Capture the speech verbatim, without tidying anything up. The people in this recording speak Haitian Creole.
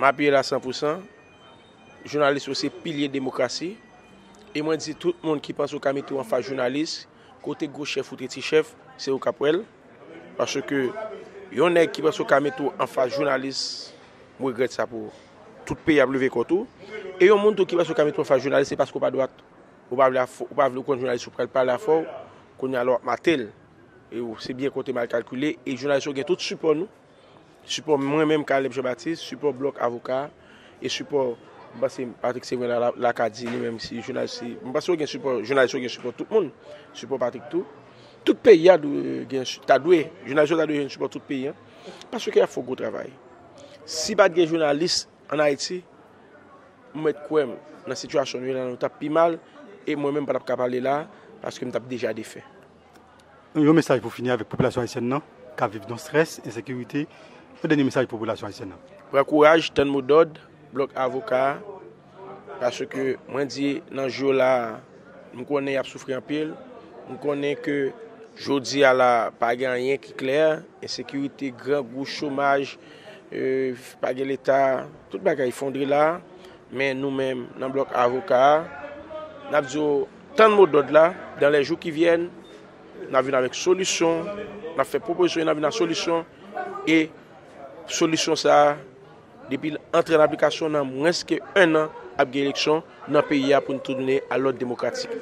Apiye l a san pou san. Jounalis yo se pilye demokrasi. E mwen di tout moun ki panse w ka mete w anfas jounalis, kote gwo chèf ou te ti chèf, se ou k ap wè l. Paske yon nèg ki panse w ka mete w anfas jounalis, m regrèt sa pou ou. Tout peyi ap leve kont ou. E yon moun tou ki panse w ka mete w anfas jounalis, se paske w pa dwat. Ou pa vle afò, ou pa vle konn jounalis ou pral pale afè w, kounye a la w ap mate l. E w, se byen konte mal kalkile. E jounalis yo gen tout sipò nou. Sipò mwen menm, Caleb Jean Baptiste, sipò Blòk Avoka a, e sipò, m panse Patrick Séverin la, la, la ka di li menm si jounalis, si, m panse yo gen sipò, jounalis yo gen sipò tout moun, sipò Patrick tou. Tout peyi a dwe gen, ta dwe, jounalis yo ta dwe jwenn sipò tout peyi a. Paske y ap fè yon gwo travay. Si pa t gen jounalis ann Ayiti, m mèt kwè m, nan sitiyasyon nou ye la, nou t ap pi mal, e mwen menm m pa t ap ka pale la, paske m t ap deja defè. Yon mesaj pou fini avèk popilasyon ayisyèn nan k ap viv nan strès, ensekirite. Yon dènye mesaj pou popilasyon ayisyèn nan. Pran kouraj, tann mo dòd Blòk Avoka a, paske mwen di nan jou yo la a, m konnen y ap soufri anpil. M konnen ke jodi a la, pa gen anyen ki klè, ensekirite, grangou, chomaj, e, pa gen leta, tout bagay efondre la. Men nou menm, nan Blòk Avoka a, n ap di w, tann mo dòd la, dans les jours qui viennent, n ap vin avèk solisyon, n ap fè pwopozisyon, n ap vin ak solisyon, e solisyon sa a, depi l antre an aplikasyon, nan mwens ke enn an, ap gen eleksyon nan peyi a pou n tounen a lòd demokratik.